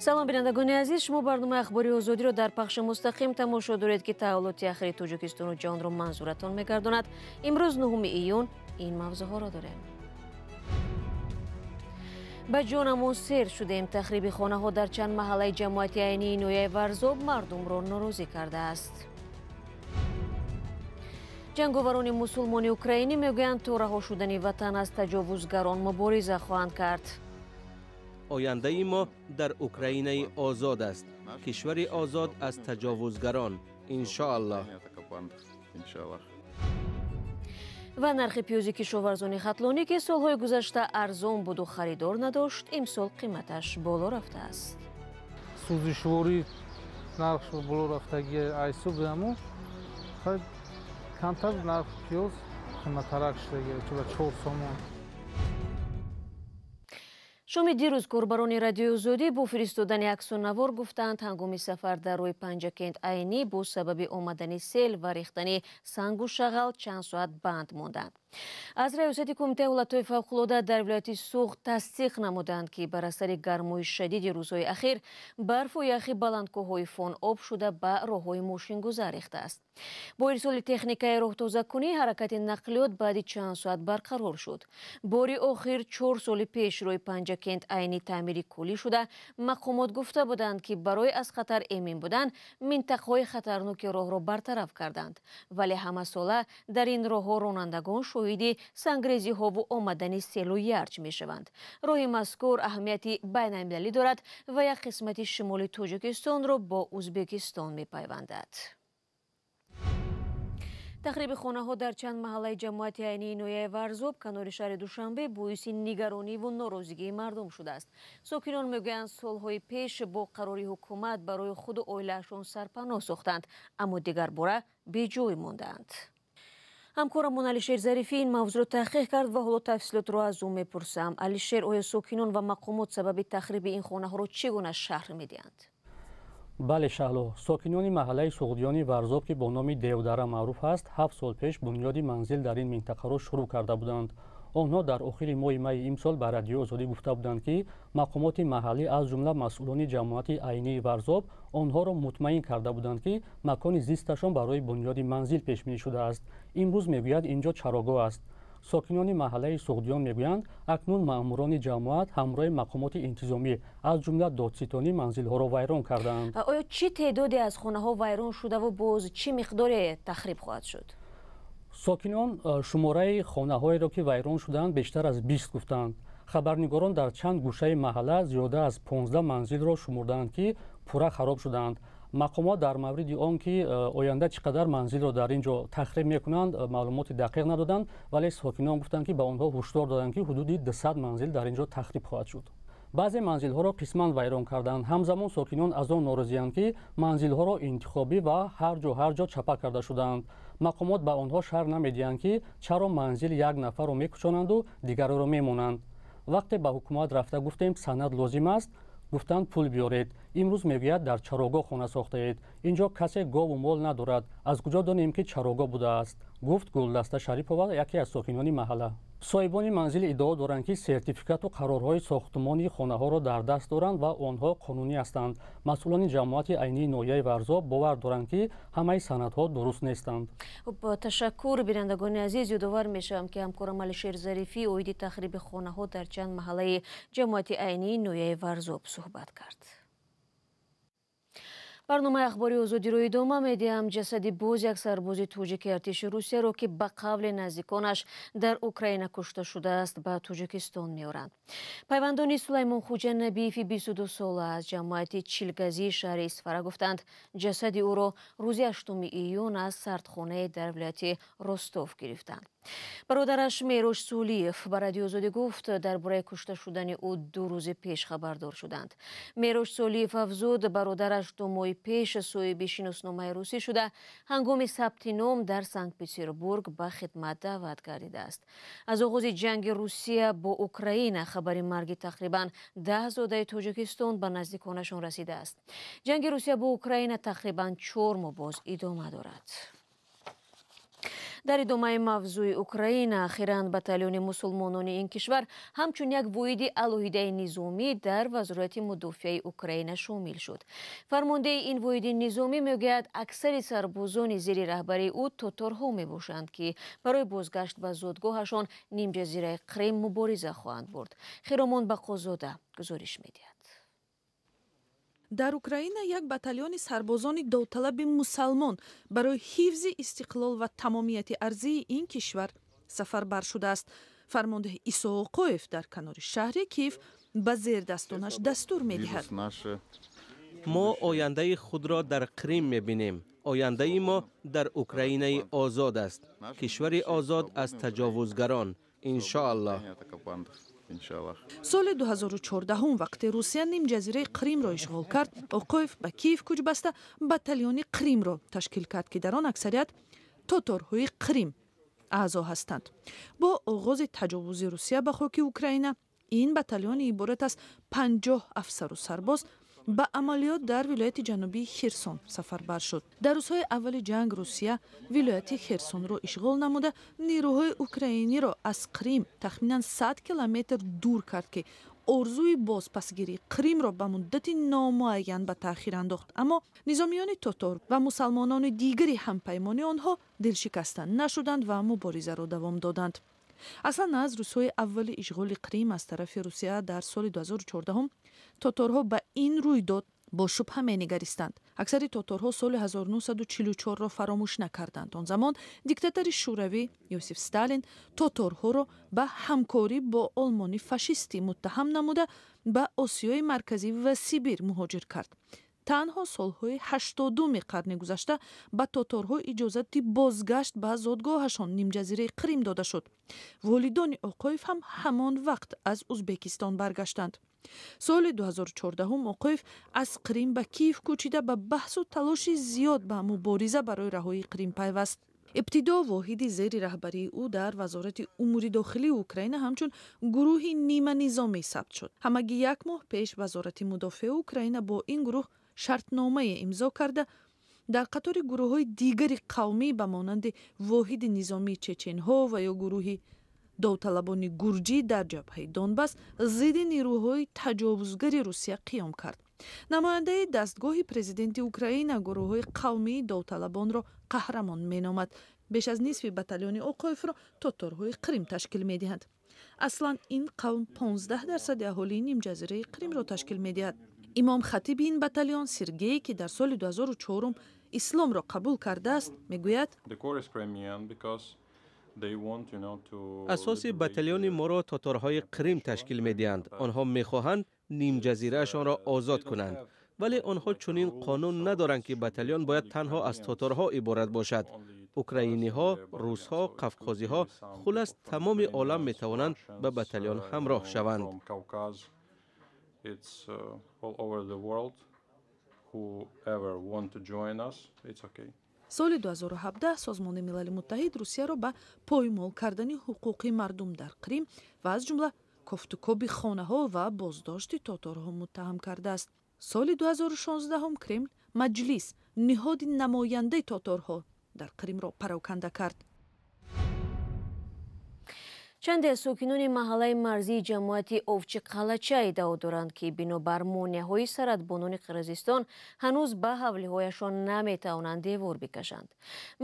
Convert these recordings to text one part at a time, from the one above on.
Салом, бинандагони азиз. Шумо барномаи Ахбори Озодиро дар пахши мустақим тамошо доред, ки таҳаввулоти ахири Тоҷикистону ҷаҳонро манзуратон мегардонад. Имрӯз 9 июн ин мавзӯъҳоро дорем. Ба ҷонамон сер шудем. Тахриби хонаҳо дар чанд маҳаллаи ҷамоати Айнии ноҳияи Варзоб мардумро норозӣ кардааст. Ҷанговарони мусулмони украинӣ мегӯянд, то раҳо шудани ватан аз таҷовузгарон мубориза хоҳанд кард. Ояндаи мо дар Украинаи озод аст, кишвари озод аз таҷовузгарон, иншоаллоҳ. Ва нархи пиёзи кишоварзони хатлонӣ, ки солҳои гузашта арзон буду харидор надошт, имсол қиматаш боло рафтааст. Сӯзишворӣ нархш боло рафтаги айсубиаму камтар нархи пиёз қиматтарак шудаги, чуба 4 сомон. Шоми дирӯз корбарони Радиои Озодӣ бо фиристодани аксу навор гуфтанд, ҳангоми сафар дар рӯи Панҷакент Айнӣ бо сабаби омадани сел ва рехтани сангу шағал чанд соат банд монданд. Аз раёсати Кумитаи ҳолатҳои фавқулода дар вилояти Суғд тасдиқ намуданд, ки бар асари гармои шадиди рӯзҳои ахир барфу яхи баландкӯҳҳои Фон об шуда ба роҳҳои мошингузар рехтааст. Бо ирсоли техникаи роҳтозакунӣ ҳаракати нақлиёт баъди чанд соат барқарор шуд. Бори охир 4 соли пеш рӯи Панҷакент Айнӣ таъмири куллӣ шуда, мақомот гуфта буданд, ки барои аз хатар эмин будан минтақаҳои хатарноки роҳро бартараф карданд. Вале ҳамасола дар ин роҳҳо ронандагон шоҳиди сангрезиҳову омадани селу ярч мешаванд. Роҳи мазкур аҳамияти байналмилалӣ дорад ва як қисмати шимоли Тоҷикистонро бо Ӯзбекистон мепайвандад. Тахриби хонаҳо дар чанд маҳаллаи ҷамоати Айнии ноҳияи Варзоб канори шаҳри Душанбе боиси нигарониву норозигии мардум шудааст. Сокинон мегӯянд, солҳои пеш бо қарори ҳукумат барои худу оилаашон сарпаноҳ сохтанд, аммо дигарбора беҷой мондаанд. Ҳамкорамон Алишер Зарифӣ ин мавзӯъро таҳқиқ кард ва ҳоло тафсилотро аз ӯ мепурсам. Алишер, оё сокинон ва мақомот сабаби тахриби ин хонаҳоро чӣ гуна шарҳ медиҳанд? Бале, Шаҳло, сокинони маҳаллаи Суғдиёни Варзоб, ки бо номи Девдара маъруф аст, 7 сол пеш бунёди манзил дар ин минтақаро шурӯъ карда буданд. Онҳо дар охири моҳи майи имсол ба Радиои Озодӣ гуфта буданд, ки мақомоти маҳаллӣ, аз ҷумла масъулони ҷамоати Айнии Варзоб, онҳоро мутмаин карда буданд, ки макони зисташон барои бунёди манзил пешбинӣ шудааст. Имрӯз, мегӯяд, ин ҷо чарогоҳ аст. Сокинони маҳаллаи Суғдиён мегӯянд, акнун маъмурони ҷамоат ҳамроҳи мақомоти интизомӣ, аз ҷумла додситонӣ, манзилҳоро вайрон кардаанд. Оё чӣ теъдоде аз хонаҳо вайрон шудаву боз чӣ миқдоре тахриб хоҳад шуд? Сокинон шумораи хонаҳоеро, ки вайрон шудаанд, бештар аз 20 гуфтанд. Хабарнигорон дар чанд гӯшаи маҳалла зиёда аз 15 манзилро шумурдаанд, ки пурра хароб шудаанд. Мақомот дар мавриди он, ки оянда чӣ қадар манзилро дар ин ҷо тахриб мекунанд, маълумоти дақиқ надоданд, вале сокинон гуфтанд, ки ба онҳо ҳушдор доданд, ки ҳудуди 200 манзил дар ин ҷо тахриб хоҳад шуд. Баъзе манзилҳоро қисман вайрон карданд. Ҳамзамон сокинон аз он норозиянд, ки манзилҳоро интихобӣ ва ҳар ҷо ҳар ҷо чапа карда шудаанд. Мақомот ба онҳо шарҳ намедиҳанд, ки чаро манзили як нафарро мекучонанду дигареро мемонанд. Вақте ба ҳукумат рафта гуфтем, санад лозим аст, гуфтанд, пул биёред. Имрӯз, мегӯяд, дар чарогоҳ хона сохтаед. Ин ҷо касе гову мол надорад, аз куҷо донем, ки чарогоҳ будааст, гуфт Гулдаста Шарипова, яке аз сокинони маҳалла. Соҳибони манзил иддао доранд, ки сертификату қарорҳои сохтумони хонаҳоро дар даст доранд ва онҳо қонунӣ ҳастанд. Масъулони ҷамоати Айнии ноҳияи Варзоб бовар доранд, ки ҳамаи санадҳо дуруст нестанд. Ташаккур. Бинандагони азиз, ёдовар мешавам, ки ҳамкорам Алишер Зарифӣ оиди тахриби хонаҳо дар чанд маҳаллаи ҷамоати Айнии ноҳияи Варзоб суҳбат кард. Барномаи Ахбори Озодиро идома медиҳам. Ҷасади боз як сарбози тоҷики артиши Русияро, ки ба қавли наздиконаш дар Украина кушта шудааст, ба Тоҷикистон меоранд. Пайвандони Сулаймон Хуҷа Набиеви 22 сола аз ҷамоати Чилгазии шаҳри Исфара гуфтанд, ҷасади ӯро рӯзи 8 июн аз сардхонае дар вилояти Ростов гирифтанд. Бародараш Мерош Сулиев ба Радиои Озодӣ гуфт, дар бораи кушта шудани ӯ 2 рӯзи пеш хабардор шуданд. Мерош Сулиев афзуд, бародараш 2 моҳи пеш соҳиби шиносномаи русӣ шуда, ҳангоми сабти ном дар Санкт-Петербург ба хидмат даъват гардидааст. Аз оғози ҷанги Русия бо Украина хабари марги тақрибан 10 зодаи Тоҷикистон ба наздиконашон расидааст. Ҷанги Русия бо Украина тақрибан 4 моҳ боз идома дорад. Дар идомаи мавзӯи Украина, ахиран батальони мусулмонони ин кишвар ҳамчун як воҳиди алоҳидаи низомӣ дар Вазорати мудофиаи Украина шомил шуд. Фармондеҳи ин воҳиди низомӣ мегӯяд, аксари сарбозони зери раҳбарии ӯ тоторҳо мебошанд, ки барои бозгашт ба зодгоҳашон, нимҷазираи Қрим, мубориза хоҳанд бурд. Хиромон Бақозода гузориш медиҳад. Дар Украина як батальони сарбозони довталаби мусалмон барои ҳифзи истиқлол ва тамомияти арзии ин кишвар сафарбар шудааст. Фармондеҳ Исо Оқоев дар канори шаҳри Киев ба зердастонаш дастур медиҳад. Мо ояндаи худро дар Қрим мебинем. Ояндаи мо дар Украинаи озод аст, кишвари озод аз таҷовузгарон, иншоаллоҳ. Соли 2014, вақте Русия нимҷазираи Қримро ишғол кард, Оқоев ба Киев кӯч баста, батальони Қримро ташкил кард, ки дар он аксарият тоторҳои Қрим аъзо ҳастанд. Бо оғози таҷовузи Русия ба хоки Украина, ин батальони иборат аз 50 афсару сарбоз ба амалиёт дар вилояти ҷанубии Херсон сафарбар шуд. Дар рӯзҳои аввали ҷанг Русия вилояти Херсонро ишғол намуда, нерӯҳои украиниро аз Қрим тахминан 100 километр дур кард, ки орзуи бозпасгирии Қримро ба муддати номуайян ба таъхир андохт. Аммо низомиёни тотор ва мусалмонони дигари ҳампаймони онҳо дилшикаста нашуданд ва муборизаро давом доданд. Аслан, аз рӯзҳои аввали ишғоли Қрим аз тарафи Русия дар соли 2014 тоторҳо ба ин рӯйдод бо шубҳа менигаристанд. Аксари тоторҳо соли 1944-ро фаромӯш накарданд. Он замон диктатори шӯравӣ Ёсиф Сталин тоторҳоро ба ҳамкорӣ бо Олмони фашистӣ муттаҳам намуда, ба Осиёи Марказӣ ва Сибир муҳоҷир кард. Танҳо солҳои 80-уми қарни гузашта ба тоторҳо иҷозати бозгашт ба зодгоҳашон, нимҷазираи Қрим, дода шуд. Волидони Оқоев ҳам ҳамон вақт аз Узбекистон баргаштанд. Соли 2014 Оқоев аз Қрим ба Киев кӯчида, ба баҳсу талоши зиёд ба мубориза барои раҳоии Қрим пайваст. Ибтидо воҳиди зери раҳбарии ӯ дар Вазорати умури дохилии Украина ҳамчун гурӯҳи ниманизомӣ сабт шуд. Ҳамагӣ як моҳ пеш Вазорати мудофиаи Украина бо ин гурӯҳ шартномае имзо карда, дар қатори гурӯҳҳои дигари қавмӣ, ба монанди воҳиди низомии чеченҳо ва ё гурӯҳи довталабони гурҷӣ, дар ҷабҳаи Донбас зидди нерӯҳои таҷовузгари Русия қиём кард. Намояндаи дастгоҳи президенти Украина гурӯҳҳои қавмии довталабонро қаҳрамон меномад. Беш аз нисфи батальони Оқоевро тоторҳои Қрим ташкил медиҳанд. Аслан ин қавм 15 дарсади аҳолии нимҷазираи Қримро ташкил медиҳад. Имом хатиби ин батальон Сергей, ки дар соли 2004 исломро қабул кардааст, мегӯяд: Асоси батальони моро тоторҳои Қрим ташкил медиҳанд. Онҳо мехоҳанд нимҷазираашонро озод кунанд, вале онҳо чунин қонун надоранд, ки батальон бояд танҳо аз тоторҳо иборат бошад. Украиниҳо, русҳо, қавқозиҳо, хулас, тамоми олам метавонанд ба батальон ҳамроҳ шаванд. It's all over the world. Whoever want to join us, it's okay. Соли 2017 Созмони Милали Муттаҳид Русияро ба поймол кардани ҳуқуқи мардум дар Қрим ва аз ҷумла кофтукоби хонаҳо ва боздошти тоторҳо муттаҳам кардааст. Соли 2016 Кремл Маҷлис, ниҳоди намояндаи тоторҳо дар Қримро, пароканда кард. Чанде аз сокинони маҳаллаи марзии ҷамоати Овчиқалача иддао доранд, ки бинобар монеаҳои сарҳадбонони Қирғизистон ҳанӯз ба ҳавлиҳояшон наметавонанд девор бикашанд.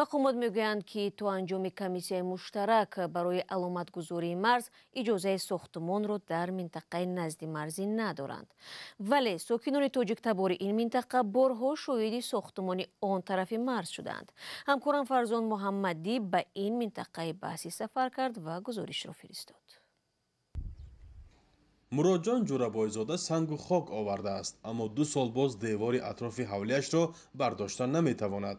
Мақомот мегӯянд, ки то анҷоми комиссияи муштарак барои аломатгузории марз иҷозаи сохтмонро дар минтақаи назди марзӣ надоранд. Вале сокинони тоҷиктабори ин минтақа борҳо шоҳиди сохтмони он тарафи марз шуданд. Ҳамкорам Фарзон Муҳаммадӣ ба ин минтақаи баҳсӣ сафар кард ва гузоришро фиристод. Муроджон Ҷурабойзода сангу хок овардааст, аммо 2 сол боз девори атрофи ҳавлияшро бардошта наметавонад.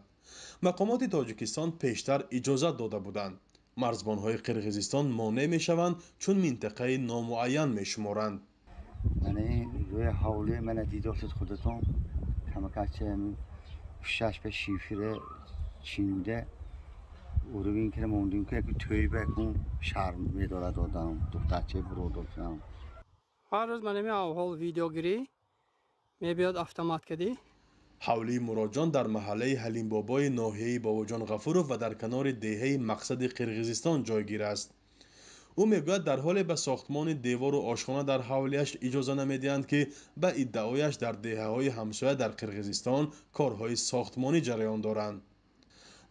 Мақомоти Тоҷикистон пештар иҷозат дода буданд. Марзбонҳои Қирғизистон монеъ мешаванд, чун минтақаи номуайян мешуморанд. Рӯи ҳавлии мана дидошед худатон, камакача пушташ ба шифира чинда уровень кира мондем, ки яку тӯйба якун шарм медорад одам, духтарчаи буродоршам. Ҳар рӯз манами авҳол видеогирӣ мебиёд, автомат кадӣ. Ҳавлии Муроҷон дар маҳаллаи Ҳалимбобои ноҳияи Бобоҷон Ғафуров ва дар канори деҳаи Мақсади Қирғизистон ҷойгир аст. Ӯ мегӯяд, дар ҳоле ба сохтмони девору ошхона дар ҳавлияш иҷоза намедиҳанд, ки ба иддаояш дар деҳаҳои ҳамсоя дар Қирғизистон корҳои сохтмонӣ ҷараён доранд.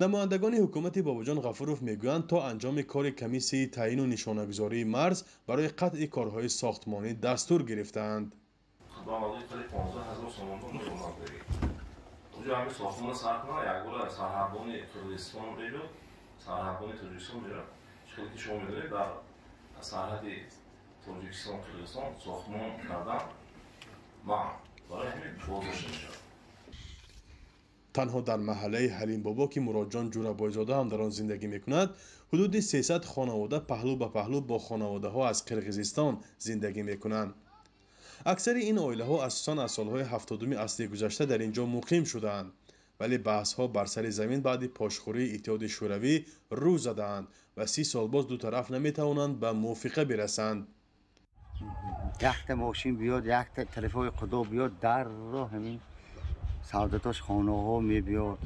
Намояндагони ҳукумати Бобоҷон Ғафуров мегӯянд, то анҷоми кори комиссияи таъину нишонагузории марз барои қатъи корҳои сохтмонӣ дастур гирифтаанд. Сарҳади Тоҷикистон Қирғизистон сохтмон кардан манъ, барои ҳамин боздошта мешавад. Танҳо дар маҳаллаи Ҳалимбобо, ки Муроҷон Ҷурабойзода ҳам дар он зиндагӣ мекунад, ҳудуди 300 хонавода паҳлӯ ба паҳлӯ бо хонаводаҳо аз Қирғизистон зиндагӣ мекунанд. Аксари ин оилаҳо асосан аз солҳои 70-уми асри гузашта дар ин ҷо муқим шудаанд, вале баҳсҳо бар сари замин баъди пошхӯрии Иттиҳоди Шӯравӣ рӯ задаанд ва 30 сол боз ду тараф наметавонанд ба мувофиқа бирасанд. Якта мошин биёд, якта тарафҳои Худо биёд, дарро ҳамин савдатош хонаҳо мебиёд.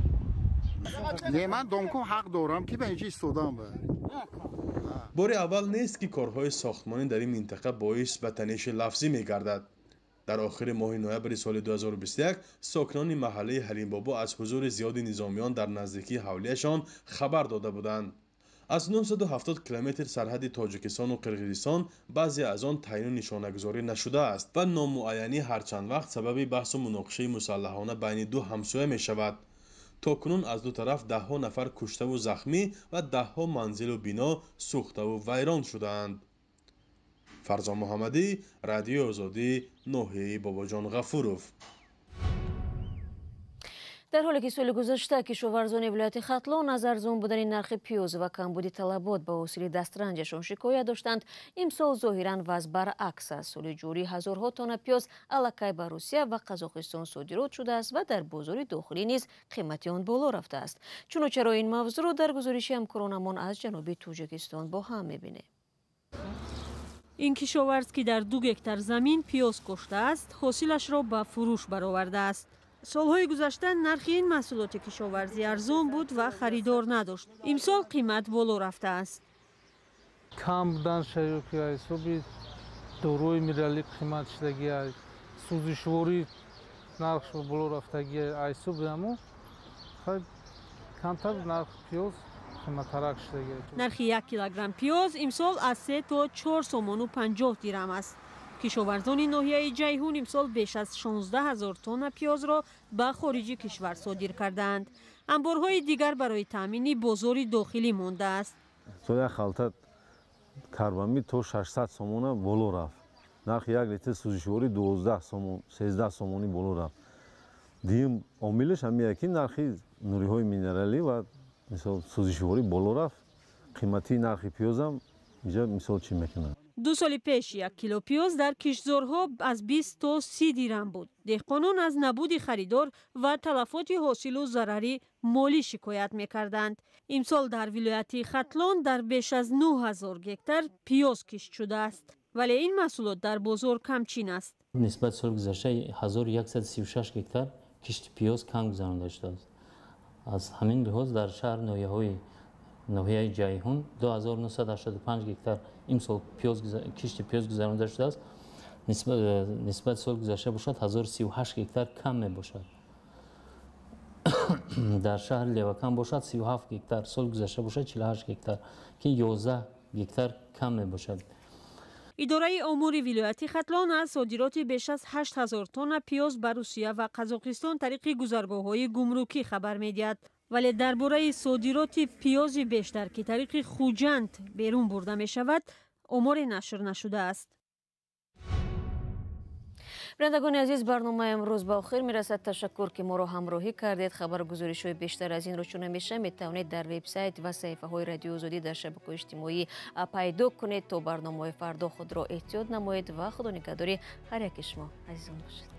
Не, ман донкум ҳақ дорам, ки ба инҷа истодам. Бори аввал нест, ки корҳои сохтмонӣ дар ин минтақа боис ба таниши лафзӣ мегардад. Дар охири моҳи ноябри соли 2021 сокинони маҳаллаи Ҳалимбобо аз ҳузури зиёди низомиён дар наздикии ҳавлияшон хабар дода буданд. Аз 970 километр сарҳади Тоҷикистону Қирғизистон баъзе аз он таъину нишонагузорӣ нашудааст ва номуайянӣ ҳарчанд вақт сабаби баҳсу муноқишаи мусаллаҳона байни ду ҳамсоя мешавад. То кунун аз ду тараф даҳҳо нафар куштаву захмӣ ва даҳҳо манзилу бино сӯхтаву вайрон шудаанд. Фарзон Муҳаммадӣ, Радиои Озодӣ, ноҳияи Бобоҷон Ғафуров. Дар ҳоле ки соли гузашта кишоварзони вилояти Хатлон аз арзон будани нархи пиёз ва камбуди талабот ба ҳосили дастранҷашон шикоят доштанд, имсол зоҳиран вазъ баръакс аст. Соли ҷорӣ ҳазорҳо тонна пиёз аллакай ба Русия ва Қазоқистон содирот шудааст ва дар бозори дохилӣ низ қимати он боло рафтааст. Чуну чаро ин мавзӯъро дар гузориши ҳамкоронамон аз ҷануби Тоҷикистон бо ҳам мебинем. Ин кишоварз, ки дар 2 гектар замин пиёз коштааст, ҳосилашро ба фурӯш баровардааст. Солҳои гузашта нархи ин маҳсулоти кишоварзӣ арзон буд ва харидор надошт. Имсол қимат боло рафтааст. Кам будан шаёки ҳисоби доруи минералӣ қимат шудагӣ, сӯзишворӣ нархш боло рафтагӣ, ҳисоби ҳамо камтар нарх пиёз қиматтарак шудагӣ. Нархи 1 килограмм пиёз имсол аз 3 то 4 сомону 50 дирам аст. Кишоварзони ноҳияи Ҷайҳун имсол беш аз 16 000 тонна пиёзро ба хориҷи кишвар содир кардаанд. Анборҳои дигар барои таъмини бозори дохилӣ мондааст. Соли як халта карбамид то 600 сомона боло рафт. Нархи 1 литр сӯзишворӣ 12 сомон, 13 сомонӣ боло рафт. Дуюм омилаш ҳамин ки нархи нуриҳои минералӣ ва мисол сӯзишворӣ боло рафт. Қимати нархи пиёзам инҷа мисол чӣ мекунад? 2 соли пеш 1 кило пиёз дар киштзорҳо аз 20 то 30 дирам буд. Деҳқонон аз набуди харидор ва талафоти ҳосилу зарари молӣ шикоят мекарданд. Имсол дар вилояти Хатлон дар беш аз 9000 гектар пиёз кишт шудааст, вале ин маҳсулот дар бозор камчин аст. Нисбат соли гузашта 1136 гектар кишти пиёз кам гузаронида шудааст. Аз ҳамин лиҳоз дар шаҳр ноҳияҳои ноҳияи Ҷайҳун 2985 гектар имсол кишти пиёз гузаронида шудааст. Нисбати соли гузашта бошад 1038 гектар кам мебошад. Дар шаҳри Левакан бошад 37 гектар, соли гузашта бошад 48 гектар, ки 11 гектар кам мебошад. Идораи омори вилояти Хатлон аз содироти беш аз 8000 тонна пиёз ба Русия ва Қазоқистон тариқи гузаргоҳҳои гумрукӣ хабар медиҳад. Вале дар бораи содироти пиёзи бештар, ки тариқи Хуҷанд берун бурда мешавад, оморе нашр нашудааст. Бинандагони азиз, барномаи имрӯз ба охир мерасад. Ташаккур, ки моро ҳамроҳӣ кардед. Хабаргузоришҳои бештар аз инро чун ҳамеша метавонед дар вебсайт ва саҳифаҳои Радиои Озодӣ дар шабакаҳои иҷтимоӣ пайдо кунед. То барномаҳои фардо худро эҳтиёт намоед ва худо нигаҳдори ҳар яки шумо азизон бошед.